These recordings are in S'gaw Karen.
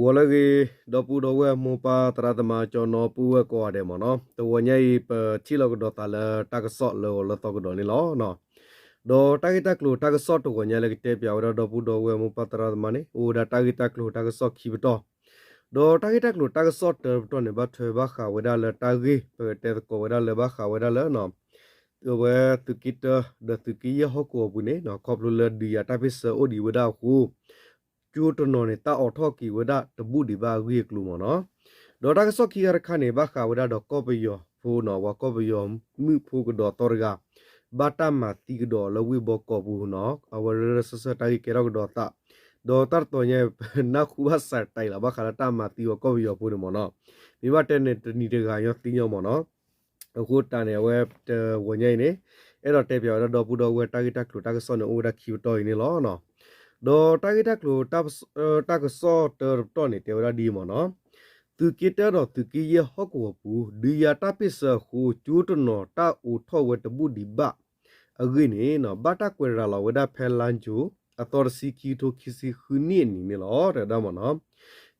ဂီၤလၢအဂ့ၤ ဒီပုၢ်ဒီဝဲၢ်မိၢ်ပၢ်သရၣ်သမါ ကၠီနီပုၢ်ဝဲၢ်ကိးဂၤဒဲးမ့ၢ်နီၤ, တဂီၤညါအံၤ ပထံၣ်လိာ်ကဒီးသးလၢတၢ်ကစီၣ်လၢအဂီၢ်လၢသီကဒီးန့ၣ်လီၤ. ဒီးတၢ်ဂ့ၢ်တၢ်ကျိၤတၢ်ကစီၣ်တဂီၤညါလၢကတဲပၠးဝဲဒၣ်ဒီပုၢ်ဒီဝဲၢ်မိၢ်ပၢ်သရၣ်သမါန့ၣ် အိၣ်ဝဲဒၣ်တၢ်ဂ့ၢ်တၢ်ကျိၤတၢ်ကစီၣ်ခံပတီၢ်, ဒီးတၢ်ဂ့ၢ်တၢ်ကျိၤတၢ်ကစီၣ်တၢပတီၢ်န့ၣ် ဘၣ်ထွဲဘၣ်ဃးဝဲဒၣ်လၢတၢ်ဂ့ၢ် ပကတဲသကိးဝဲဒၣ်လၢဘၣ်ဃးဝဲဒၣ်လၢ အဝဲသုးက့တၢ ဒီးသုးက့ယဲၢ်ဟီၣ်ကဝီၤပူၤန့ၣ် ခီဖျိလၢဒုးယၤတၢ်ဖ့ၣ်ဆၢအိၣ်ဒံးဝဲဒၣ်အဃိ ကၠိတနီၤန့ၣ် တၢ်အိးထီၣ်က့ၤဝဲဒၣ်တဘူၣ်ဒံးဘၣ်အဂ့ၢ်အကျိၤမ့ၢ်နီၤ. ဒီးတၢ်ကစီၣ်ခံဂၤတခါန့ၣ် ဘၣ်ဃးဝဲဒၣ်ဒီးကီၢ်ပယီၤဖိနီၤ, ပှၤကီၢ်ပယီၤမုၣ်ဖိကဒီးသီတဂၤ ဘၣ်တၢ်မၤသံကဒီးလၢဝ့ၢ်ဘီကီးပူၤနီၤ, အဝဲလၢဆၢဆၢတၢ်ဂ့ၢ်ကဲထီၣ်ကဒီးသး, ဒီးတၢ်တတီၤညါ ပနၢ်ဟူဘၣ်စးတံၢ်လီၤ ဘၣ်ဃးလၢတၢ်မၤသံဝဲကီၢ်ပယီၤဖိန့ၣ်မ့ၢ်နီၤ, မ့ၢ်ဘၣ်တဲန့ၣ်တနံၤတဂၤညီသံညီမ့ၢ်နီၤ. အဃိတၢ်န့ၣ် အဝဲတဂီၤညါအံၤန့ၣ် အဲၣ်ဒိးတဲပၠးဝဲဒၣ်ဒီပုၢ်ဒီဝဲၢ်တၢ်ဂ့ၢ်တၢ်ကျိၤတၢ်ကစီၣ်န့ၣ် အိၣ်ဝဲဒၣ်ခံပတီၢ်အံၤန့ၣ်လီၤ. ဒီးတၢ်ဂ့ၢ်တၢ်ကျိၤ တၢ်ကစီၣ်တၢတပတီၢ်န့ၣ် တဲဝဲဒၣ်ဒ်အံၤမ့ၢ်နီၤ, သုးက့တၢဒီးသုးက့ယဲၢ်ဟီၣ်ကဝီၤပူၤ ဒုးယၤတၢ်ဖ့ၣ်ဆၢအဃိ ကၠိတနီၤတၢ်အိးထီၣ်ဝဲတဘူၣ်ဒံးဘၣ်အဂ့ၢ်န့ၣ် ဘၣ်တၢ်ကွဲးရၤလီၤဝဲဒၣ်ဖဲလါယူၤ အသီတဆံ ခံကထိခံဆံဃုနံၣ်အနံၤန့ၣ်လီၤ တဲဝဲဒၣ်မ့ၢ်နီၤ.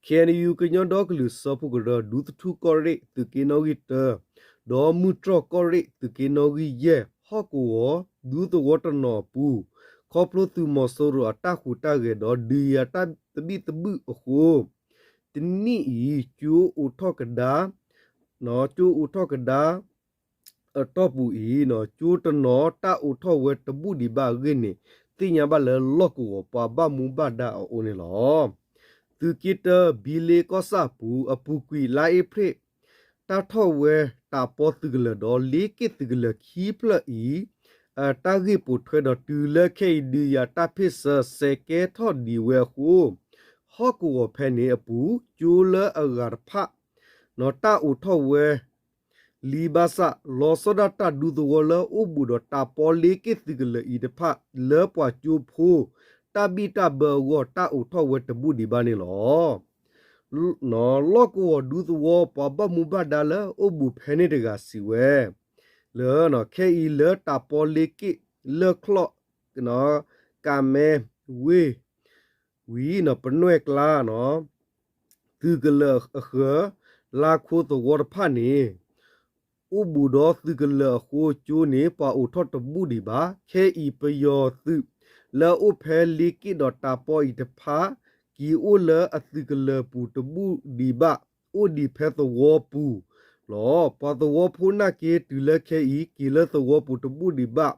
ခ့ၣ်အဲၣ်ယူၣ် ကညီဒီကလုာ်စၢဖှိၣ်ကရၢ ဒူသထူၣ်ကီၢ်ရ့ၣ် သုးက့နီၣ်ဂံၢ်တၢ ဒီးမုၢ်တြီၢ်ကီၢ်ရ့ၣ် သုးက့နီၣ်ဂံၢ်ယဲၢ် ဟီၣ်ကဝီၤ ဒူသဝီတနီၤအပူၤ ခီဖျိသုးမီၤစိရိၤအတၢ်ဟူးတၢ်ဂဲၤဒီးဒုးယၤတၢ်သဘံၣ်သဘုၣ်အဃိ တနံၣ်အံၤ ကၠိအိးထီၣ်ကဒါ ကၠိအိးထီၣ်ကဒါ အတီၢ်ပူၤအံၤ ကၠိတနီၤတၢ်အိးထီၣ်ဝဲတဘူၣ်ဒံးဘၣ်အဂ့ၢ်န့ၣ် သ့ၣ်ညါဘၣ်လၢလီၢ်ကဝီၤပှၤဘၣ်မူဘၣ်ဒါအအိၣ်န့ၣ်လီၤ. သုးက့တၢ ဘံလ့ကီၢ်ဆၣ်အပူၤ အပူၤကွံာ်လါအ့ဖြ့ၣ် တၢ်ထီၣ်ဝဲတၢ်ပီသုးကလၢၤဒီး လ့က့ၣ်သုးကလၢၤခံဖျၢၣ်အံၤ အတၢ်ဂ့ၢ်ပိာ်ထွဲဒီးတုၤလၢခဲအံၤဒုးယၤတၢ်ဖ့ၣ်ဆၢစဲးကဲထီၣ်ဒံးဝဲအဃိ ဟီၣ်ကဝီၤဖဲန့ၣ်အပူၤ ကၠိလၢအဂၤတဖၣ် တၢ်အိးထီၣ်ဝဲ လံဘၣ်ဆၣ် လီၤဆီဒၣ်တၢ်ဒူသဝီလၢအိၣ်ဘူးဒီးတၢ်ပီလ့က့ၣ်သုးကလၢၤအံၤတဖၣ် လၢပှၤကၠိဖိ တၢ်ဘံၣ်တၢ်ဘၢအဂီၢ် တၢ်အိးထီၣ်ဝဲတဘူၣ်ဒံးဘၣ်န့ၣ်လီၤ. လီၢ်ကဝီၤဒူသဝီ ပှၤဘၣ်မူဘၣ်ဒါလၢအိၣ်ဘူးဖဲန့ၣ်တဂၤစံးဝဲ လၢ ခဲအံၤလၢတၢ်ပီလ့က့ၣ်လၢၢ်ချီၣ် ကးမဲ ဝ့ၢ် ဝံၤ ပနွဲၢ်ကျါ သုးကလၢၤအဃၢၤ လါခိသဝီတဖၣ်န့ၣ် အိၣ်ဘူးဒီးသုးကလၢၤအဃိ ကၠိန့ၣ် ပှၤအိးထီၣ်တဘူၣ်ဒံးဘၣ်. ခဲအံၤပယီၤသုးလၢအအိၣ်ဖဲလ့က့ၣ်ဒီးတၢ်ပီအံၤတဖၣ် က့ၤအိၣ်လၢအသုးကလၢၤပူၤတဘူၣ်ဒံးဘၣ်, အိၣ်ဒံးဖဲသဝီပူၤလီၤ. ပှၤသဝီဖိနာ်က့ တုၤလၢခဲအံၤ က့ၤလၢသဝီပူၤတဘူၣ်ဒံးဘၣ်.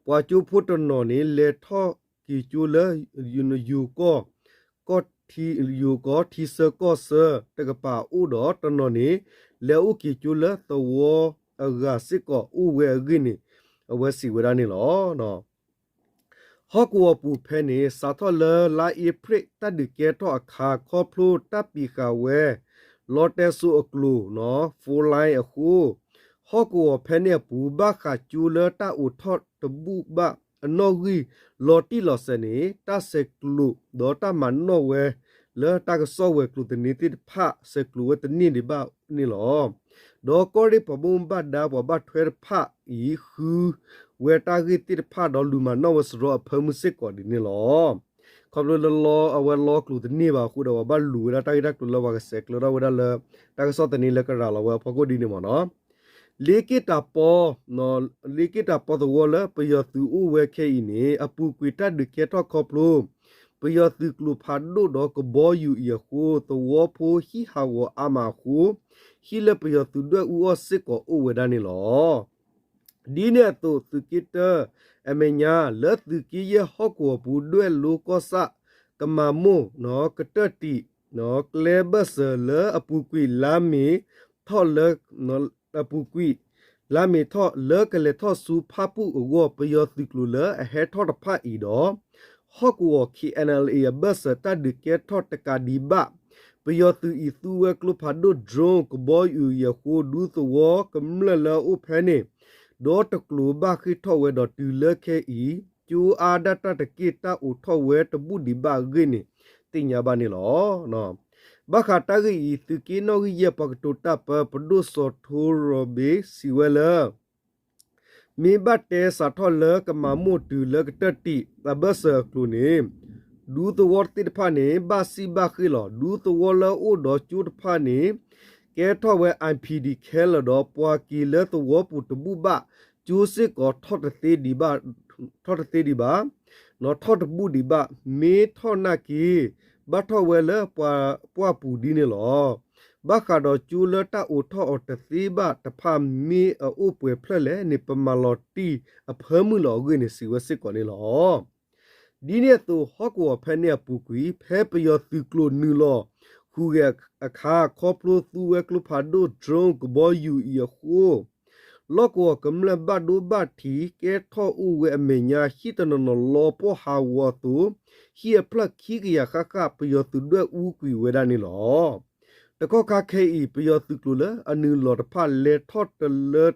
ပှၤကၠိဖိတနီၤန့ၣ် လဲၤထီၣ်က့ၤကၠိလၢ ယိၤကီၢ် ယိၤကီၢ်ထံဆၢကီၢ်ဆၢတကပၤအိၣ်ဒီး တနီၤန့ၣ် လဲၤအိၣ်က့ၤကၠိလၢသဝီအဂၤစ့ၢ်ကီးအိၣ်ဝဲအဂ့ၢ်န့ၣ် အဝဲစံးဝဲဒၣ်န့ၣ်လီၤ. ဟီၣ်ကဝီၤပူၤဖဲန့ၣ် စးထီၣ်လၢလါအ့ဖြ့ၣ်တၢ်ဒုးကဲထီၣ်အခါ ခီဖျိတၢ်ပံးဃာ်ဝဲ လီတဲစိအကျိၤ phone line အဃိ ဟီၣ်ကဝီၤဖဲန့ၣ်အပူၤ ဘၣ်ဃးကၠိလၢတၢ်အိးထီၣ်တဘူၣ်ဘၣ်အနီၣ်ဂံၢ် လီၤတံၢ်လီၤဆဲးန့ၣ် တၢ်ဆဲးကျိးဒီးတၢ်မၤနီၣ်ဝဲ လၢတၢ်ကစီၣ်ဝဲၤကျိၤသန့သ့ၣ်တဖၣ် ဆဲးကျိးဝဲတန့ၢ်ဒံးဘၣ်န့ၣ်လီၤ. ဒီးကီၢ်ရ့ၣ်ပှၤဘၣ်မူဘၣ်ဒါပှၤဘၣ်ထွဲတဖၣ်အံၤ ဃုဝဲတၢ်ဂ့ၢ်သ့ၣ်တဖၣ်ဒီး လူၤမၤနီၣ်ဝဲစရီအဖၢမုၢ်စ့ၢ်ကီးဒ်န့ၣ်လီၤ. ခီဖျိလၢအဝဲလီကျိၤတန့ၢ်ဘၣ်အဃိဒီး ပှၤဘၣ်လူၤဝဲဒၣ်တၢ်ဂ့ၢ်တၢ်ကျိၤလၢပှၤကဆဲးကျိးထီၣ်ဝဲဒၣ်လၢ တၢ်ကစီၣ်သန့လၢကရၤလီၤဝဲအဖီခိၣ်ဒ်န့ၣ်မ့ၢ်နီၤ. လ့က့ၣ်တၢ်ပီ လ့က့ၣ်တၢ်ပီသဝီလၢပယီၤသုးအိၣ်ဝဲခဲအံၤန့ၣ် အပူၤကွံာ်တၢ်ဒုးကဲထီၣ်ခီဖျိ ပယီၤသုးကျိဖးဒိၣ်ဒီးကဘီယူၤအံၤအဃိ သဝီဖိဟံၣ်ဟးဂီၤအါမးအဃိ ဟံၣ်လၢပယီၤသုးဒွဲၣ်အူအီၣ်စ့ၢ်ကီးအိၣ်ဝဲဒၣ်န့ၣ်လီၤ. ဒ်န့ၣ်အသိး သုးက့တၢ အမဲာ်ညါ လၢသုးက့ယဲၢ်ဟီၣ်ကဝီၤပူၤ ဒွဲၣ်လိကီၢ်ဆၣ် ကမၤမိၢ် ကတၢၢ်တံာ် ကျဲဘၢၣ်စၢၤလၢအပူၤကွံာ်လါမ့ၤထီၣ်လၢ အပူၤကွံာ် လါမ့ၤထီၣ်လၢကလဲၤထီၣ်ဆူဖၣ်ပူၣ်အဂီၢ် ပယီၤသုးကျိၤလၢအဟဲထီၣ်တဖၣ်အံၤဒီး ဟီၣ်ကဝီၤ ခ့ၣ်အဲၣ်အဲၣ်လ်အ့ အဘၢၣ်စၢၤတၢ်ဒုးကဲထီၣ်တကးဒံးဘၣ် ပယီၤသုးအံၤသူဝဲကျိဖးဒိၣ် drone ကဘီယူၤအံၤအဃိ ဒူသဝီကမျၢၢ်လၢအအိၣ်ဖဲန့ၣ် ဒီတကျိၤဘၣ်ဃ့ၢ်ထီၣ်ဝဲဒီးတုၤလၢခဲအံၤ ကၠိအါဒၣ်တၢ်တက့ၢ် တၢ်အိးထီၣ်ဝဲတဘူၣ်ဒံးဘၣ်အဂ့ၢ်န့ၣ် သ့ၣ်ညါဘၣ်န့ၣ်လီၤ. ဘၣ်ဃးတၢ်ဂ့ၢ်အံၤ သုးက့နီၣ်ဂံၢ်ယဲၢ်ပှၤကတိၤတၢ်ပၢ ပဒိၣ်စီၤထိရီဘ့ စံးဝဲလၢ မ့ၢ်ဘၣ်တဲစးထီၣ်လၢကမၤမိၢ်တုၤလၢကတၢၢ်တံာ်အဘၢၣ်စၢၤအကျိၤန့ၣ် ဒူသဝီသ့ၣ်တဖၣ်န့ၣ် ဘၣ်စံၣ်ဘၣ်ဃ့ၢ်လီၤ. ဒူသဝီလၢအအိၣ်ဒီးကၠိတဖၣ်န့ၣ် ကဲထီၣ်ဝဲ I P D ခဲလၢာ်ဒီး ပှၤက့ၤလၢသဝီပူၤတဘူၣ်ဘၣ် ကၠိစ့ၢ်ကီးထီၣ်တသ့ဒံးဘၣ်, ထီၣ်တသ့ဒံးဘၣ်, ထီၣ်တဘူၣ်ဒံးဘၣ်, မ့ၢ်ထီၣ်နာ်က့ၤ ဘၣ်ထီၣ်ဝဲလၢပှၢ်ပူၤဒ်န့ၣ်လီၤ. ဘၣ်ဃးဒီးကၠိလၢတၢ်အိးထီၣ်အီၤတသ့ဘၣ်တဖၣ် မ့ၢ်အအိၣ်ပှဲၤဖျၢၣ်လဲၣ်န့ၣ် ပမၤလီၤတံၢ်အဖၢမုၢ်လီၤအဂ့ၢ်န့ၣ် စံးဝဲစ့ၢ်ကီးန့ၣ်လီၤ. ဒ်န့ၣ်အသိး ဟီၣ်ကဝီၤဖဲန့ၣ်အပူၤကွံာ် ဖဲပယီၤသုးကျိၤနုာ်လီၤဃုာ်ဂဲၤအခါ ခီဖျိသူဝဲကျိဖးဒိၣ် drone ကဘီယူၤအံၤအဃိ လီၢ်ကဝီၤကမျၢၢ်ဘၣ်ဒိဘၣ်ထံး ကဲထီၣ်အိၣ်ဝဲအမဲာ်ညါ ဟံၣ်တနီၤနီၤလီၤပှီၢ်ဟးဂီၤအသိး ဟံၣ်အဖျၢၣ်ခံကယၤဃၣ်ဃၣ် ပယီၤသုးဒွဲၣ်အူကွံာ်ဝဲဒၣ်န့ၣ်လီၤ. တကီၢ်ခါခဲအံၤ ပယီၤသုးကျိၤလၢအနုာ်လီၤတဖၣ် လဲၤထီၣ်တလၢ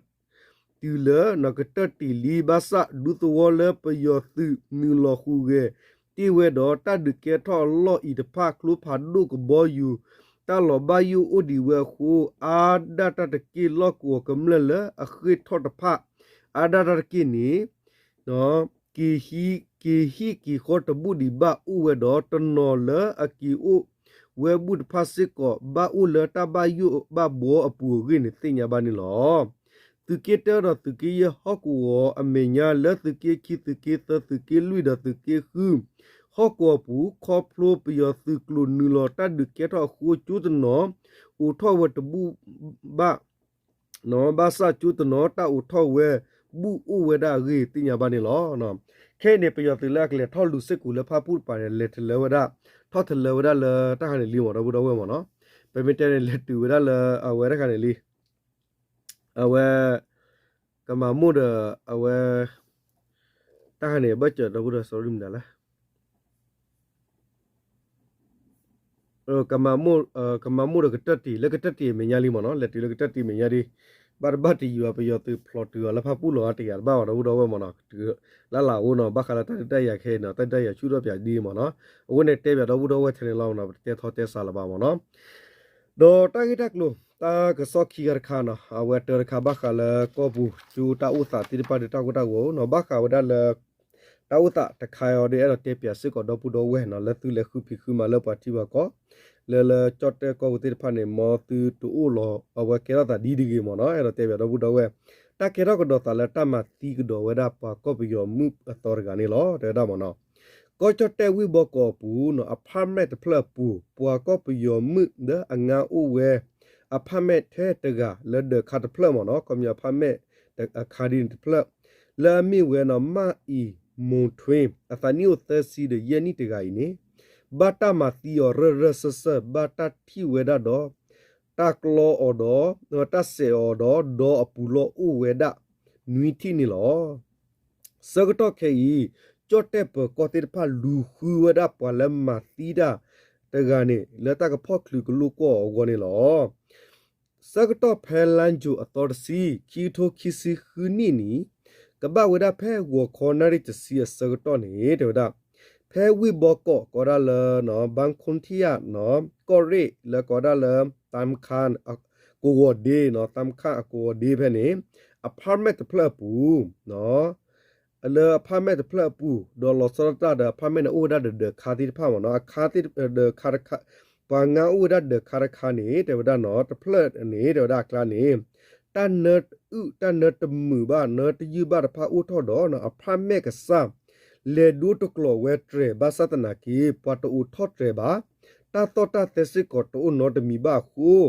တုၤလၢကတၢၢ်တံၢ်လံ ဘၣ်ဆၣ် ဒူသဝီလၢပယီၤသုးနုာ်လီၤဃုာ်ဂဲၤတ့ၢ်ဝဲဒီး တၢ်ဒုးကဲထီၣ်အလီၢ်အံၤတဖၣ် ကျိဖးဒိၣ်ကဘီယူၤ တၢ်လီၤဘၣ်ယိၣ်အိၣ်ဒံးဝဲအဃိ အါဒၣ်တၢ်တက့ၢ် လီၢ်ကဝီၤကမျၢၢ်လၢအဃ့ၢ်ထီၣ်တဖၣ် အါဒၣ်တၢ်တက့ၢ်န့ၣ် က့ၤဟံၣ်က့ၤဃီတဘူၣ်ဒံးဘၣ်အိၣ်ဝဲဒီး တနီၤလၢအက့ၤအိၣ်ဝဲဘူၣ်တဖၣ်စ့ၢ်ကီး ဘၣ်အိၣ်လၢတၢ်ဘၣ်ယိၣ်ဘၣ်ဘှီအပူၤအဂ့ၢ်န့ၣ် သ့ၣ်ညါဘၣ်န့ၣ်လီၤ. သုးက့တၢဒီးသုးက့ယဲၢ်ဟီၣ်ကဝီၤအမဲာ်ညါ လၢသုးက့ခံ သုးက့သၢ သုးက့လွံၢ်ဒီးသုးက့ဃု ဟီၣ်ကဝီၤပူၤ ခီဖျိပယီၤသုးကျိၤနုာ်လီၤတၢ်ဒုးကဲထီၣ်အဃိ ကၠိတနီၤအိးထီၣ်ဝဲတဘူၣ်ဘၣ် ဘၣ်ဆၣ်ကၠိတနီၤ တၢ်အိးထီၣ်ဝဲဘူၣ်အိၣ်ဝဲဒၣ်အဂ့ၢ် သ့ၣ်ညါဘၣ်န့ၣ်လီၤ. ခဲအံၤန့ၣ် ပယီၤသုးလၢအကလဲၤထီၣ်လူၤစ့ၢ်ကီးလၢဖၣ်ပူၣ်တပၤန့ၣ် လဲၤထီၣ်လၢဝဲဒၣ်, ထီၣ်ထီၣ်လၢဝဲဒၣ်လၢတၢ်ခါန့ၣ်လံမ့ၢ် ဒီပုၢ်ဒီဝဲၢ်မ့ၢ်နီၤ, ပမ့ၢ်တဲန့ၣ် လဲၤတုၤဝဲဒၣ်လၢအဝဲတၢ်ခါန့ၣ်လံ, အဝဲ ကမၤမိၢ်ဒီး အဝဲ တၢ်ခါန့ၣ် ဘၣ်စၢၤဒီပုၢ်ဒီဝဲၢ် sorry မနုၤလဲၣ် ကမၤမိၢ်ဒီးကတၢၢ်တံၢ် လၢကတၢၢ်တံၢ်အမဲာ်ညါလံမ့ၢ်နီၤ, လဲၤတုၤလၢကတၢၢ်တံၢ်အမဲာ်ညါဒံး, ဘၣ်တဘၣ်တယံာ်ဘၣ် ပယီၤသုးဖျိးတုၤအီၤလၢဖၣ်ပူၣ်လီၤတယၤတဘၣ်ဘၣ် ဒီပုၢ်ဒီဝဲၢ်မ့ၢ်နီၤ, လၢ်လၢ်အိၣ်နီၤ, ဘၣ်ဃးလၢတၢ်ဒုးတၢ်ယၤခဲအံၤနီၤ တၢ်ဒုးတၢ်ယၤဆူၣ်ထီၣ်ပၠးဒ်မ့ၢ်နီၤ, အဃိန့ၣ်တဲပၠးဒီပုၢ်ဒီဝဲၢ်ထဲန့ၣ်လီၤမ့ၢ်နီၤ, ပတတဲထီတဲစးလၢၤဘၣ်မ့ၢ်နီၤ, ဒီးတၢ်ဂ့ၢ်တၢ်ကျိၤ တၢ်ကစီၣ်ခံခါတခါနီၤ, အဝဲတၢတခါဘၣ်ဃးလၢကီၢ်ပူၤ ကၠိတၢ်အိၣ်သးသ့ၣ်တဖၣ်ဒီးတၢ်ကီတၢ်ခဲနီၤ, ဘၣ်ဃးဝဲဒၣ်လၢ တၢ်အိၣ်သးတခါအံၤဒီး အဲၣ်ဒိးတဲပၠးစ့ၢ်ကီးဒီပုၢ်ဒီဝဲၢ်နီၤ, လၢသုလဲၤဃုဖံးဃုမၤလၢပှၤထံပှၤကီၢ်, လၢလၢကၠီၣ်တဲၣ်ကီၢ်ပူၤသ့ၣ်တဖၣ်န့ၣ် မ်သုတအိၣ်လီၤ အဝဲကဲထီၣ်သးဒ်တဂ့ၤမ့ၢ်နီၤ, အဲၣ်ဒိးတဲပၠးဒီပုၢ်ဒီဝဲၢ်, တၢ်ကဲထီၣ်ကဒီးသးလၢတၢ်မၤသံကဒီးဝဲဒၣ်ပှၤကီၢ်ပယီၤမုၣ်အသီတဂၤန့ၣ်လီၤ, တဲဝဲဒၣ်မ့ၢ်နီၤ, ကီၢ်ကၠီၣ်တဲၣ်ဝ့ၢ်ဘီကီးအပူၤနီၤ, apartment တဖျၢၣ်အပူၤ ပှၤကီၢ်ပယီၤမုၣ်လၢအငါအိၣ်ဝဲ apartment ထဲတဂၤလၢဒၢးခါတဖျၢၣ်မ့ၢ်နီၤ, ခီပညီ apartment အခါဒ်န့ၣ်တဖျၢၣ် လၢအမ့ၢ်ဝဲနီၤ မၣ်အံၤမူၤထွ့ အသးနံၣ်အိၣ်သၢဆံဒီးယဲၢ်နံၣ်တဂၤအံၤန့ၣ်, ဘၣ်တၢ်မၤသံအီၤရၢၢ်ရၢၢ်စၢၢ်စၢၢ် ဘၣ်တၢ်ထံၣ်ဝဲဒၣ်ဒီး တၢ်ကျီအီၤဒီး တၢ်စဲးအီၤဒီး ဒီးအပူၤလီၢ်အိၣ်ဝဲဒၣ်နွံထံၣ်န့ၣ်လီၤ. ဆၢကတီၢ်ခဲအံၤ ကၠီၣ်တဲၣ်ပၢၤကီၢ်သ့ၣ်တဖၣ်လူၤဃုဝဲဒၣ်ပှၤလၢမၤသံတၢ်တဂၤန့ၣ် လၢတၢ်ကဖီၣ်ချုးကလိာ်ကွီၢ်အဂီၢ်န့ၣ်လီၤ. ဆၢကတီၢ်ဖဲလါယူၤအသီတဆံ ခံကထိခံဆံဃုနံၣ်န့ၣ် ကဘၣ်ဝဲဒၣ်ဖဲဂီၤခီနၣ်ရံၣ်တဆံအဆၢကတီၢ်န့ၣ် တဲဝဲဒၣ် ဖဲဝ့ၢ်ဘီကီး ကိးဒၣ်လၢ ဘၣ်ခိၣ်ထံယၣ် ကီၢ်ရ့ၣ် လၢကိးဒၣ်လၢ သၣ်ခါ ကဝီၤဒ့ သၣ်ခါအကဝီၤဒ့ဖဲန့ၣ် apartment တဖျၢၣ်အပူၤ လၢ apartment တဖျၢၣ်အပူၤ ဒီးလီၤဆီဒၣ်တၢ်ဒီး apartment န့ၣ် အိၣ်ဝဲဒၣ်ဒီးဒၢးခါသ့ၣ်တဖၣ်မ့ၢ်နီၤ, အခါသ့ၣ်တဖၣ် ပှၤငါအိၣ်ဝဲဒၣ်ဒၢးခါတခါန့ၣ် တဲဝဲဒၣ်နီၤ တဖျၢၣ်န့ၣ် တဲဝဲဒၣ်အကျါန့ၣ် တၢ်နၢအုၣ် တၢ်နၢတမုာ်ဘၣ် နၢတယုၢ်ဘၣ်တဖၣ်အိၣ်ထီၣ်ဒီး apartment ကစၢ် လဲၤဒိတကျိးဝဲတြဲၤ ဘၣ်ဆၣ်သနာ်က့ ပှၤတအိးထီၣ်တြဲၤဘၣ်, တၢ်သီၣ်တၢ်သဲစ့ၢ်ကီးတအိၣ်နီတမံၤဘၣ်အဃိ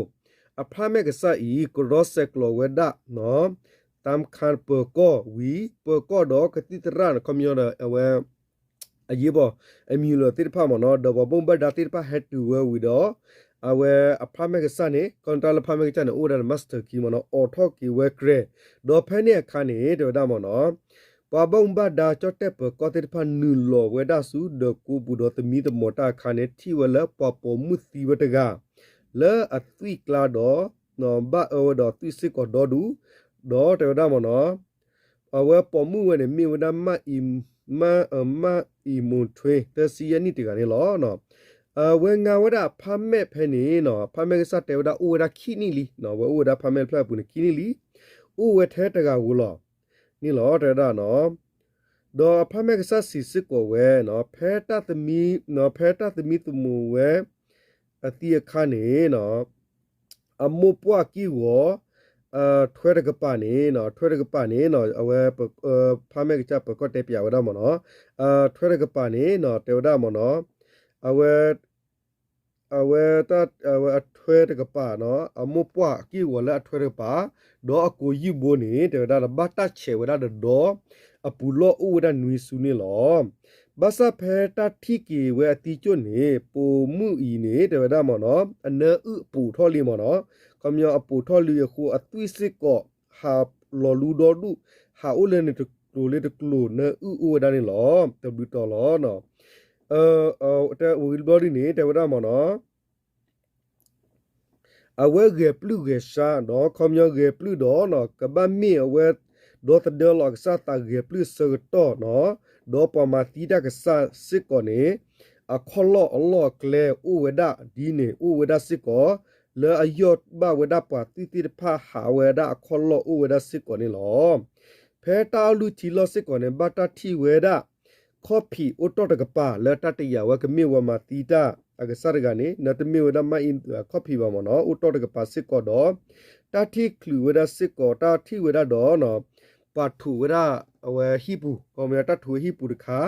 apartment ကစၢ်အံၤ ကရီစဲးကျိးဝဲဒၣ် သၣ်ခါပၢၤကီၢ်ဝံၤ ပၢၤကီၢ်ဒီးကသံၣ်သရၣ်န့ၣ် ခီပညီဒီး အဝဲ အရေးပေါ် အမံၤလၢာ်သ့ၣ်တဖၣ်မ့ၢ်နီၤ ဒီးပှၤဘၣ်မူဘၣ်ဒါသ့ၣ်တဖၣ်ဟဲတုၤဝဲဝံၤဒီး အဝဲ apartment ကစၢ်န့ၣ် ခီတၢ်လၢ apartment ကစၢ်န့ၣ် အိၣ်ဝဲဒၣ်ဒီး master key မ့ၢ်နီၤ အိးထီၣ်က့ၤဝဲတြဲၤ ဒီးဖဲန့ၣ်အခါန့ၣ် တဲဝဲဒၣ်မ့ၢ်နီၤ ပှၤဘၣ်မူဘၣ်ဒါကၠီၣ်တဲၣ်ပၢၤကီၢ်သ့ၣ်တဖၣ် နုာ်လီၤဝဲဒၣ်ဆူဒီးကိးပူၤဒီးသမံသမိးတၢ်အခါန့ၣ် ထံၣ်ဝဲလၢပှၤပိာ်မုၣ်သံဝဲတဂၤ လၢအသွံၣ်ကျါဒီး ဘၣ်အၢဝဲဒီးသွံၣ်စ့ၢ်ကီးဒီဒူၣ် ဒီးတဲဝဲဒၣ်မ့ၢ်နီၤ အဝဲပိာ်မုၣ်ဝဲန့ၣ် မ့ၢ်ဝဲဒၣ် မၣ်အံၤမူၤထွ့ သၢဆံယဲၢ်နံၣ်တဂၤန့ၣ်လီၤ. အဝဲငါဝဲဒၣ် apartment ဖဲန့ၣ်နီၤ apartment ကစၢ်တဲဝဲဒၣ်အိၣ်ဝဲဒၣ်ခံနံၣ်လံ, အဝဲအိၣ်ဝဲဒၣ် apartment တဖျၢၣ်အပူၤန့ၣ် ခံနံၣ်လံ, အိၣ်ဝဲထဲတဂၤဧိၤလီၤန့ၣ်လီၤ တဲဝဲဒၣ်နီၤ. ဒီးအဖးမဲာ်ကစၢ်စံးစ့ၢ်ကီးဝဲ, ဖဲတၢ်သမံ, ဖဲတၢ်သမံသမိးဝဲအသံအခါန့ၣ်, အမိၢ်ပှၢ်ကံၢ်ဂီၤ ထွဲတကပၤန့ၣ်, ထွဲတကပၤန့ၣ် အဝဲ ဖးမဲာ်ကစၢ်ပၢၤကီၢ်တဲပၠးဝဲဒၣ်မ့ၢ်နီၤ, ထွဲတကပၤန့ၣ် တဲဝဲဒၣ်မ့ၢ်နီၤ, အဝဲ အဝဲ အထွဲတကပၤ, အမိၢ်ပှၢ်ကံၢ်ဂီၤလၢအထွဲတကပၤ, ဒီးအကိာ်ယုၢ်ဘိန့ၣ် တဲဝဲဒၣ်ဒီး ဘၣ်တၢ်ဆဲးဝဲဒၣ်ဒီးဒီ အပူၤလီၢ်အိၣ်ဝဲဒၣ်နွံဆူန့ၣ်လီၤ. ဘၣ်ဆၣ်ဖဲတၢ်ထံၣ်က့ၤဝဲအသံကၠိၣ်န့ၣ် ပိာ်မုၣ်အံၤန့ၣ် တဲဝဲဒၣ်မ့ၢ်နီၤ, အနၢအုၣ်အပိာ်ထီၣ်လံမ့ၢ်နီၤ, ခီပညီအပိာ်ထီၣ်လံအဃိ အသွံၣ်စ့ၢ်ကီး ဟးလီၤလူဒီဒူၣ်, ဟးအိၣ်လၢန့ၣ်တကျိၤလၢတကျိၤ နၢအုၣ်အိၣ်ဝဲဒၣ်န့ၣ်လီၤ. တဘျုးတီၤလီၤ. တဲဝံၤဘျီဒ်န့ၣ် တဲဝဲဒၣ်မ့ၢ်နီၤ, အဝဲဂဲၤပျုၢ်ဂဲၤဆှါ ဒီးခီပညီဂဲၤပျုၢ်ဒီး ကဘၣ်မ့ၢ်အဝဲ ဒီသဒၢလီၤအကစၢ်သးဂဲၤပျုၢ်အဆၢကတီၢ်နီၤ, ဒီးပှၤမၤသံတၢ်ကစၢ်စ့ၢ်ကီးန့ၣ် အခီၣ်လီၢ်အလီၢ်အကျဲအိၣ်ဝဲဒၣ်ဒ်န့ၣ် အိၣ်ဝဲဒၣ်စ့ၢ်ကီး, လၢအယီၢ်ဘၣ်ဝဲဒၣ်ပှၤသွံၣ်သ့ၣ်တဖၣ်ဟးဝဲဒၣ်အခီၣ်လီၢ်အိၣ်ဝဲဒၣ်စ့ၢ်ကီးန့ၣ်လီၤ. ဖဲတၢ်အီၣ်လုၢ်ထံလီၢ်စ့ၢ်ကီးန့ၣ် ဘၣ်တၢ်ထံၣ်ဝဲဒၣ် ခီၣ်ဖံးအိၣ်တီၢ်တကပၤ လၢတၢ်တယာ်ဝဲကမ့ၢ်ပှၤမၤသံတၢ်အကစၢ်တဂၤန့ၣ် နတမ့ၢ်ဝဲဒၣ်မၤအံခီၣ်ဖံးဘၣ်မ့ၢ်နီၤ, အိၣ်တီၢ်တကပၤစ့ၢ်ကီးဒီး တၢ်ထံၣ်ချုးဝဲဒၣ်စ့ၢ်ကီး တၢ်ထံၣ်ဝဲဒၣ်ဒီး ပှၤထိးဝဲဒၣ်အဝဲဟံၣ်ပူၤ, ခီပညီတၢ်ထိးဝဲဟံၣ်ပူၤတခါ,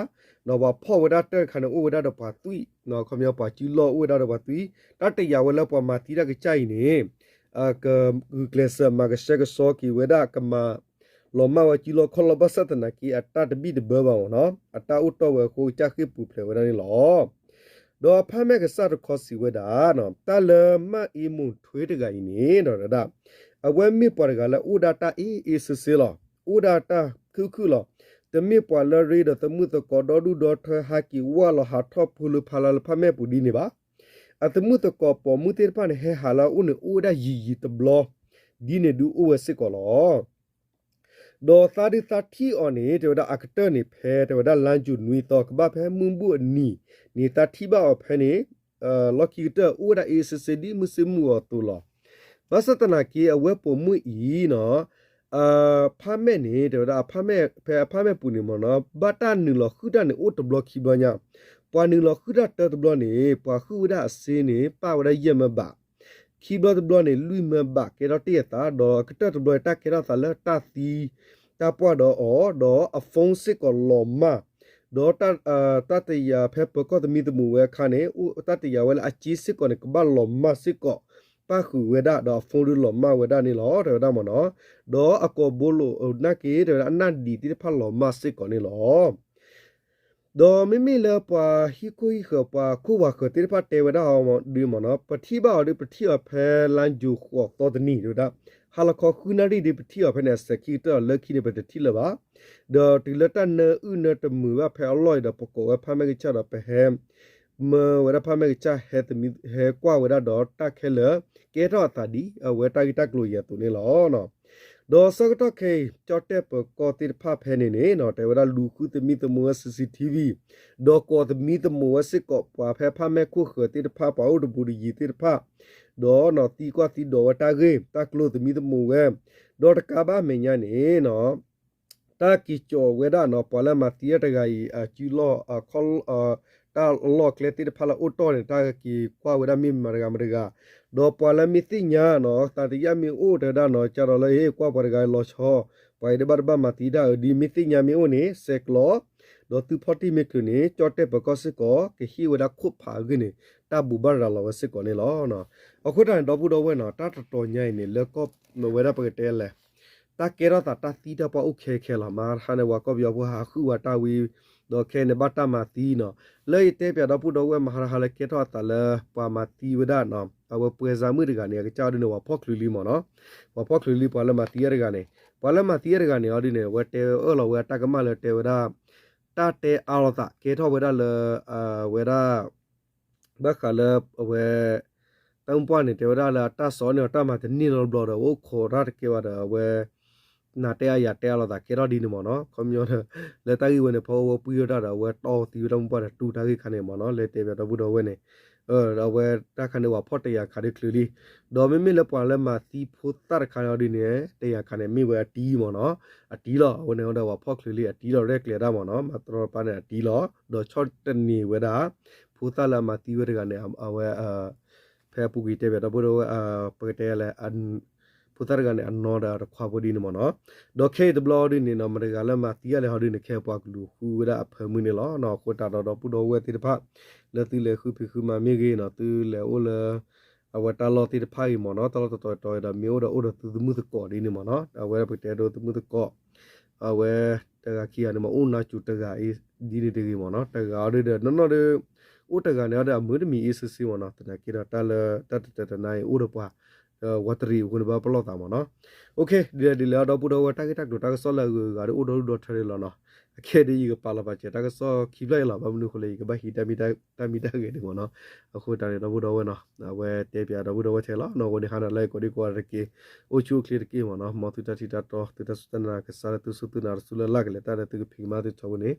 ဒီးပှၤဖီၣ်ဝဲဒၣ်တၢၢ်တခါန့ၣ် အိၣ်ဝဲဒၣ်ဒီးပှၤသွံၣ်, ခီပညီပှၤစုလီၢ်အိၣ်ဝဲဒၣ်ဒီးပှၤသွံၣ်, တၢ်တယာ်ဝဲလၢပှၤမၤသံတၢ်ကစၢ်အံၤန့ၣ် ကဂုာ်ကျဲးစၢးမၤကဆှဲကဆှီက့ၤဝဲဒၣ် ကမၤလီၤမၢ်ဝဲစုလီၢ်ခီၣ်လီၢ် ဘၣ်ဆၣ်သနာ်က့ အတၢ်တဘံၣ်တဘၢဘၣ်မ့ၢ်နီၤ, အတၢ်အိၣ်တီၢ်ဝဲအဃိ ကစၢ်ဃ့ၢ်ပူၤဖျဲးဝဲဒၣ်န့ၣ်လီၤ. ဒီးအဖးမဲာ်ကစၢ်တခီစံးဝဲဒၣ်, တၢ်လၢမၢ်အ့မူးထွ့တဂၤအံၤန့ၣ်ဒီး အဝဲမ့ၢ်ပှၤတဂၤလၢအိၣ်ဒၣ်တၢ်အ့အ့စ့စ့လီၤ. အိၣ်ဒၣ်တၢ်ခုၣ်ခုၣ်လီၤ. တမ့ၢ်ပှၤလၢရ့ဒီးသမုၣ်သကိးဒီဒူၣ်ဒီထၢ ဟးက့ၤဝၢ်လီၤဟးထီၣ်ဖုလၢဖးလၢလၢဖးမဲာ်ပူၤဒ်န့ၣ်ဘၣ်. အသမုၣ်သကိးပိာ်မုၣ်သ့ၣ်တဖၣ်န့ၣ် ဟဲဟးလၢအအိၣ်န့ၣ် အိၣ်ဝဲဒၣ်ယံာ်ယံာ်တဘျီ ဒ်န့ၣ်ဒုးအိၣ်ဝဲစ့ၢ်ကီးလီၤ. ဒီးသးဒုးသးထံၣ်အီၤန့ၣ် တဲဝဲဒၣ်အကတၢၢ်န့ၣ် ဖဲတဲဝဲဒၣ်လါယူၤနွံသီ ကဘၣ်ဖဲမုၢ်ဘူၣ်အနံၤန့ၣ် သးထံၣ်ဘၣ်အီၤဖဲန့ၣ် လီၢ်ခံကတၢၢ် အိၣ်ဝဲဒၣ်အ့စ့စ့ဒ်မုၢ်ဆ့ၣ်မုၢ်ဂီၤအသိးလီၤ. ဘၣ်ဆၣ်သနာ်က့ အဝဲပိာ်မုၣ်အံၤနီၤ ဖးမဲာ်န့ၣ် တဲဝဲဒၣ် ဖဲအဖးမဲာ်ပူၤန့ၣ်မ့ၢ်နီၤ ဘၣ်တၢ်နုာ်လီၤဟုၣ်တၢ်န့ၣ် အိၣ်တဘျီခံဘျီညါ, ပှၤနုာ်လီၤဟုၣ်တၢ်တၢတဘျီန့ၣ် ပှၤဟုၣ်ဝဲဒၣ်အစ့န့ၣ် ပၣ်ဝဲဒၣ်ယဲၢ်မၢဘး, ခံဘျီတဘျီန့ၣ် လွံၢ်မၢဘး ကဲထီၣ်တ့ၢ်အသး ဒီးအကတၢၢ်တဘျီန့ၣ် တၢ်ကဲထီၣ်သးလၢတၢ်သံ တၢ်ပှၢ်ဒီးအီၤ ဒီးအ phone စ့ၢ်ကီးလီၤမၢ်, ဒီး တၢ်တယာ်ဖဲပၢၤကီၢ်သမံသမိးဝဲအခါန့ၣ် တၢ်တယာ်ဝဲလၢအစ့စ့ၢ်ကီးန့ၣ် ကဘၣ်လီၤမၢ်စ့ၢ်ကီး ပၣ်ဃုာ်ဝဲဒၣ် ဒီးအ phone ဒုးလီၤမၢ်ဝဲဒၣ်န့ၣ်လီၤ တဲဝဲဒၣ်မ့ၢ်နီၤ, ဒီးအကိာ်ဘိလိာ်နာ်က့ တဲဝဲဒၣ် အနၢ်ဒံးသ့ၣ်တဖၣ်လီၤမၢ်စ့ၢ်ကီးန့ၣ်လီၤ. ဒီးမ့မ့ၢ်လၢပှၤဟံၣ်ခိၣ်ဟံၣ်ဃၢၤ ပှၤခိၣ်ပှၤဃၢၤသ့ၣ်တဖၣ်တဲဝဲဒၣ်အီၤဒုးမ့ၢ်နီၤ ပထံၣ်ဘၣ်အီၤဒုး ပထံၣ်အီၤဖဲလါယူၤဃိးသီတနံၤ တဲဝဲဒၣ် ဟါလီၤခီဃုနၣ်ရံၣ်ဒုး ပထံၣ်အီၤဖဲန့ၣ် အစဲၤခံကတၢၢ်လီၤ လၢခံန့ၣ် ပတထံၣ်လၢၤဘၣ်. ဒီးတုၤလၢတၢ်နၢအုၣ်နၢတမုာ်ဘၣ်ဖဲအလီၢ်အံၤဒီး ပကိးဝဲဖးမဲာ်ကစၢ်ဒီး ပဟဲ မၢဝဲဒၣ်ဖးမဲာ်ကစၢ် ဟဲကွၢ်ဝဲဒၣ်ဒီးတၢ်ခဲလၢာ် ကဲထီၣ်အသးဒ်အဝဲတၢ်ဂ့ၢ်တၢ်ကျိၤအံၤအသိးန့ၣ်လီၤ. ဒီးဆၢကတီၢ်ခဲအံၤ ကၠီၣ်တဲၣ်ပၢၤကီၢ်သ့ၣ်တဖၣ်ဖဲန့ၣ်န့ၣ် တဲဝဲဒၣ်လူၤဃုသမံသမိးဝဲ CCTV ဒီးကိးသမံသမိးဝဲစ့ၢ်ကီး ပှၤဖဲဖးမဲာ်ခိၣ်ဃၢၤသ့ၣ်တဖၣ် ပှၤအိၣ်တပူၤတယံၤသ့ၣ်တဖၣ် ဒီးသံကွၢ်သံဒိးဝဲတၢ်ဂ့ၢ် တၢ်ကျိၤသမံသမိးဝဲ, ဒီးတကးဘၣ်မဲာ်ညါန့ၣ် တၢ်က့ၤကၠီးဝဲဒၣ်နီၤ ပှၤလၢမၤသံတၢ်တဂၤအံၤ အစုလီၢ် တၢ်အလီၢ်အကျဲသ့ၣ်တဖၣ်လၢအိၣ်တီၢ်န့ၣ် တၢ်က့ၤကွၢ်ဝဲဒၣ်မ့ၢ်မတၤတဂၤမတၤတဂၤ, ဒီးပှၤလၢမ့ၢ်သ့ၣ်ညါနီၤ သံသယမ့ၢ်အိၣ်တဲဝဲဒၣ်နီၤ ကဒီးလၢဟ့ၣ်ကွၢ်ပှၤတဂၤလီၤဆီ ပှၤအံၤတဘၣ်တဘၣ်မၤသံတၢ်အဒ်မ့ၢ်သ့ၣ်ညါမ့ၢ်အိၣ်န့ၣ် ဆဲးကျိး ဒီးသုဖီၣ်တံၢ်မ့ၢ်ချုးန့ၣ် ကၠီၣ်တဲၣ်ပၢၤကီၢ်စ့ၢ်ကီး ကဟ့ၣ်ဝဲဒၣ်ခိၣ်ဖးအဂ့ၢ်န့ၣ် တၢ်ဘိးဘၣ်ရၤလီၤဝဲစ့ၢ်ကီးန့ၣ်လီၤ. အဃိတၢ်န့ၣ် ဒီပုၢ်ဒီဝဲၢ်နီၤ တၢ်တတီၤညါအံၤန့ၣ် လၢကီၢ်ဝဲဒၣ်ပကတဲလဲၣ် တၢ်ကဲထီၣ်သးတၢ်သံတၢ်ပှၢ်အိၣ်ခဲခဲလီၤ. မဟါတဟါန့ၣ် ပှၤကီၢ်ပယီၤဖိဟးဟုၣ်ဝဲတၢ်ဝံၤ ဒီးခဲအံၤန့ၣ် ဘၣ်တၢ်မၤသံနီၤ. လၢယတဲပၠးဒီပုၢ်ဒီဝဲၢ် မဟါတဟါလၢကဲထီၣ်အသးလၢ ပှၤမၤသံဝဲဒၣ်နီၤ အဝဲပှဲၤစၢ်မုၣ်တဂၤန့ၣ် အကစၢ်အီၤဒုန့ၣ် ပှၤဖီၣ်ချုးလံမ့ၢ်နီၤ. ပှၤဖီၣ်ချုးလံ ပှၤလၢမၤသံအတဂၤန့ၣ် ပှၤလၢမၤသံအတဂၤန့ၣ်အီၤဒုန့ၣ် အဝဲတဲအၢၣ်လီၤဝဲအတၢ်ကမၣ်လၢတဲဝဲဒၣ် တၢ်တဲအါလိာ်သး ကဲထီၣ်ဝဲဒၣ်လၢ ဝဲဒၣ် ဘၣ်ဃးလၢအဝဲ တၢ်မုၢ်ပှၢ်န့ၣ် တဲဝဲဒၣ်လၢအတၢ်စီၤန့ၣ် အတၢ်မၤတန့ၢ်နီတဘျီဒီး အဝဲအိၣ်ခိးတၢ်တကဲဘၣ်ဒီး အဝဲ နၤတဲအါယၤတဲအါလိာ်သးကဲထီၣ်ဒ်န့ၣ်မ့ၢ်နီၤ. ခီပညီဒီး လၢတၢ်ဂ့ၢ်ဝဲန့ၣ် ဖီဝဲပှံၢ်ထီၣ်တၢ်ဒီး အဝဲတီသံဝဲတၢ်မုၢ်ပှၢ်ဒီး တူၢ်တၢ်ဂ့ၢ်ခါန့ၣ်မ့ၢ်နီၤ. လၢတဲပၠးဒီပုၢ်ဒီဝဲၢ်န့ၣ် အဝဲတၢ်ခါန့ၣ် ဝၤဖီၣ်တကယၤခးဒုးချုးလံ. ဒီးမ့မ့ၢ်လၢပှၤလၢမၤသံဖိသၣ်တခါန့ၣ်ဒ်န့ၣ် တကယၤခးန့ၣ် မ့ၢ်ဝဲအတံၤမ့ၢ်နီၤ, အတံၤလီၤ. အဝဲန့ၣ်ဒီးဝၤဖီၣ်ချုးလံ အတံၤလီၤ ရဲၣ်ကျဲၤဒၣ်မ့ၢ်နီၤ, မၤတရီတပါန့ၣ်အတံၤလီၤ. ဒီးဆီၣ်တနံၤဝဲဒၣ် ဖိသၣ်လၢအမၤသံဝဲတဂၤန့ၣ် အဝဲ ဖဲအပူၤကွံာ်တဲဘၣ်ဒီပုၢ်ဒီဝဲၢ် ပကတဲလဲၣ် ဖိသၣ်တဂၤန့ၣ် အနီၢ်ဒီးတခွါဖိဒ်န့ၣ်မ့ၢ်နီၤ. ဒီးခဲအံၤတဘျီဒ်န့ၣ်နီၤ မတၤတဂၤလၢမၤသံအါလဲၣ်ဟီဒ်န့ၣ် ခဲအံၤပှၤကလူၤဃုဝဲဒၣ်အဖၢမုၢ်န့ၣ်လီၤ. အဃိသတးဒီးဒီပုၢ်ဒီဝဲၢ်သ့ၣ်တဖၣ် လၢသုလဲၤဃုဖံးဃုမၤမ့ၢ်ဂ့ၤနီၤ သုလဲၤအိၣ်လၢ အဝဲတၢ်လီၢ်သ့ၣ်တဖၣ်ဂ့ၤမ့ၢ်နီၤ, တၢ်လီၢ်တတီၤတီၤဒီး မ့ၢ်အိၣ်ဒီးအိၣ်ဒီးသုသမုၣ်သကိးဒ်န့ၣ်မ့ၢ်နီၤ, အဝဲပကတဲဒိသုသမုၣ်သကိး အဝဲတဂၤခံဂၤန့ၣ်မ့ၢ်အိၣ်နါစူၤတဂၤအံၤ ဒ်န့ၣ်တဂ့ၤမ့ၢ်နီၤ, တဂၤအီၤဒ်ဒီး နီၢ်နီၢ်ဒီး အိၣ်တဂၤန့ၣ်အီၤဒီး အမုၢ်တမံၤအ့ၣ်စ့စ့မ့ၢ်နီၤ, သနာ်က့ဒီးတၢ်လၢတၢ်တတၢတနါအံၤအိၣ်ဒီးပှၤ ဝးတရံးအဃိန့ၣ် ဘၣ်ပလီၢ်သးမ့ၢ်နီၤ. ဒ်လဲၣ်ဒ်လဲၣ်အဒီပုၢ်ဒီဝဲၢ် တၢ်ဂ့ၢ်တၢ်ကျိၤတၢ်ကစီၣ်လၢအဂုၤအဂၤဒီးအိၣ်ဒီဒူၣ်ဒီထၢန့ၣ်လီၤနီၤ, အခဲဒ်ယကပာ်လီၤပာ်စၢၤတၢ်ကစီၣ်ခံဖျၢၣ်အံၤလီၤ, ဘၣ်မနုၤအဃိလဲၣ် ယကဘၣ်ဟံးတၢ်မံတၢ်ဂဲၤန့ၣ်မ့ၢ်နီၤ, အဃိတၢ်န့ၣ်ဒီပုၢ်ဒီဝဲၢ်နီၤ အဝဲတဲပၠးဒီပုၢ်ဒီဝဲၢ်ထဲလီၤနီၤ, အဃိန့ၣ်ဟါနၤလၢကိးဒံကိးဂၤတက့ၢ်, အိၣ်ဆူၣ်အိၣ်ချ့တက့ၢ်မ့ၢ်နီၤ, မ်သုတၢ်ထံၣ်တၢ်တီ သုတၢ်စူၢ်တၢ်နာ်ကစၢ်လၢသုစူၢ်သုနာ်တစူၢ်လၢ်လၢ်ကလဲၤတၢ်ဒီး သုကဖံးကမၤသုထီဘိန့ၣ်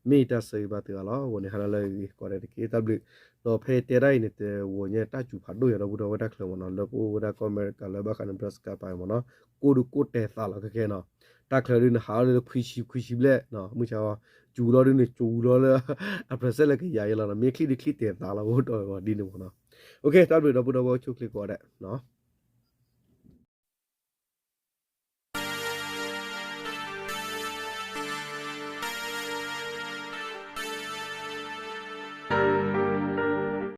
မ့ၢ်တၢ်ဆၢဂ့ၤဘၣ်သုဂၤလီၤ. အဃိန့ၣ်ဟါနၤလၢအဂ့ၤကိးဂၤဒဲးတက့ၢ်, တၢ်ဘျုး, ဒီးဖဲတဲဒၣ်အံၤန့ၣ် တဝီညါတၢ်စူၤဖးဒိၣ်ညါဒီပုၢ်ဒီဝဲၢ်တၢ်ချၢမ့ၢ်နီၤ, လၢပအိၣ်ဝဲဒၣ်ကီၢ်အမဲရကၤလၢဘၣ်ဃး Nebraska ပၤမ့ၢ်နီၤ, ကိၢ်ဒုးကိၢ်တဲာ်သးလီၤခဲခဲနီၤ, တၢ်ချၢဒုးန့ၣ် ဟးလီၤလၢခွံဆံခွံဆံဘျဲၣ်, မုၢ်ဆါ စူၤလီၤဒုးန့ၣ် စူၤလီၤလၢ အပြၢၤစဲၣ်လၢကယၤအံၤလီၤနီၤ, မ့ၢ်ချံၣ်ဒုးချံၣ်တဲာ်သးလီၤ အိၣ်ဒီးဝဲဒ်န့ၣ်မ့ၢ်နီၤ. တၢ်ဘျုးဒီပုၢ်ဒီဝဲၢ်အိၣ်ဆူၣ်အိၣ်ချ့ကိးဂၤဒဲးနီၤ.